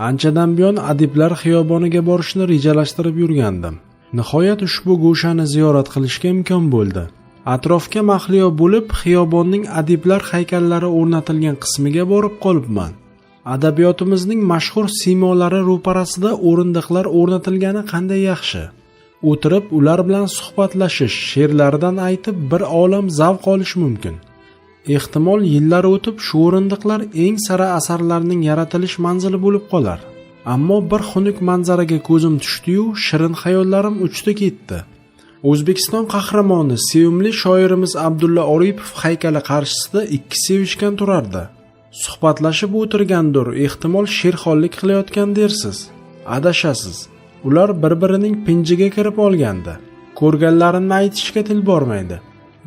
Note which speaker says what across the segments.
Speaker 1: Anchadan buyon adiblar xiyoboniga borishni rejalashtirib yurgandim. Nihoyat ushbu go'shani ziyorat qilishga imkon bo'ldi. Atrofga mahliyo bo'lib, xiyobonning adiblar haykallari o'rnatilgan qismiga borib qolibman. Adabiyotimizning mashhur siymolari ro'parasida o'rindiqlar o'rnatilgani qanday yaxshi. O'tirib ular bilan suhbatlashish, she'rlaridan aytib bir olam zavq olish mumkin. Ehtimol yillar o'tib shu o'rindiqlar eng sara asarlarning yaratilish manzili bo'lib qolar. Ammo bir xunuk manzaraga ko'zim tushdi-yu, shirin xayollarim uchdi ketdi. O'zbekiston qahramoni, sevimli shoirimiz Abdulla Oripov haykali qarshisida ikki sevishgan turardi. Suhbatlashib o'tirgandir, ehtimol she'rxonlik qilayotgan dersiz. Adashasiz. Ular bir-birining pinjiga kirib olgandi. Ko'rganlarimni aytishga til bormaydi.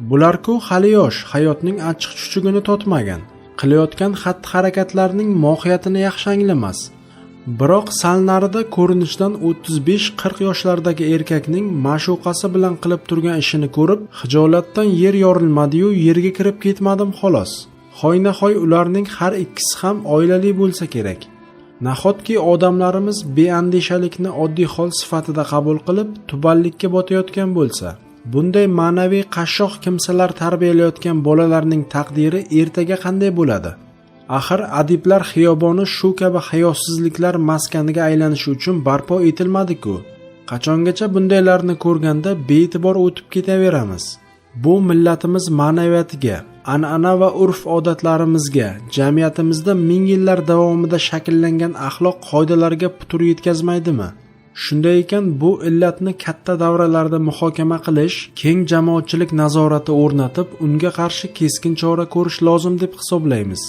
Speaker 1: Bular-ku hali yosh, hayotning achchiq chuchugini totmagan, qilayotgan xatti-harakatlarning mohiyatini yaxshi anglamas. Biroq sal narida ko'rinishdan 35-40 yoshlardagi erkakning ma'shuqasi bilan qilib turgan ishini ko'rib, xijolatdan yer yorilmadi-yu, yerga kirib ketmadim xolos. Hoynahoy ularning har ikkisi ham oilali bo'lsa kerak. Nahotki odamlarimiz beandishalikni oddiy hol sifatida qabul qilib, tubanlikka botayotgan bo'lsa? Bunday ma'naviy qashshoq kimsalar tarbiyalayotgan bolalarning taqdiri ertaga qanday bo'ladi? Axir adiblar xiyoboni shu kabi hayosizliklar maskaniga aylanishi uchun barpo etilmadi-ku. Qachongacha bundaylarni ko'rganda bee'tibor o'tib ketaveramiz? Bu millatimiz ma'naviyatiga, an'ana va urf-odatlarimizga, jamiyatimizda ming yillar davomida shakllangan axloq qoidalariga putur yetkazmaydimi? Shunday ekan, bu illatni katta davralarda muhokama qilish, keng jamoatchilik nazorati o'rnatib, unga qarshi keskin chora ko'rish lozim deb hisoblaymiz.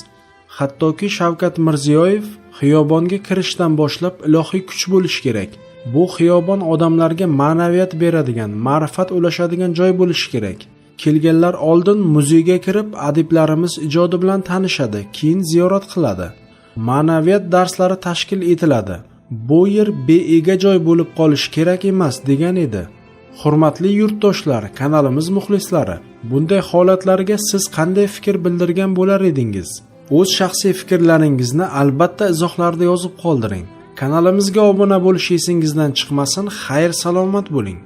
Speaker 1: Hattoki Shavkat Mirziyoyev xiyobonga kirishdan boshlab ilohiy kuch bo'lishi kerak. Bu xiyobon odamlarga ma'naviyat beradigan, ma'rifat ulashadigan joy bo'lishi kerak. Kelganlar oldin muzeyga kirib, adiblarimiz ijodi bilan tanishadi, keyin ziyorat qiladi. Ma'naviyat darslari tashkil etiladi. Bu yer beega joy bo'lib qolishi kerak emas degan edi. Hurmatli yurtdoshlar, kanalimiz muxlislari, bunday holatlarga siz qanday fikr bildirgan bo'lar edingiz? O'z shaxsiy fikrlaringizni albatta izohlarda yozib qoldiring. Kanalimizga obuna bo'lish esingizdan chiqmasin. Xayr salomat bo'ling.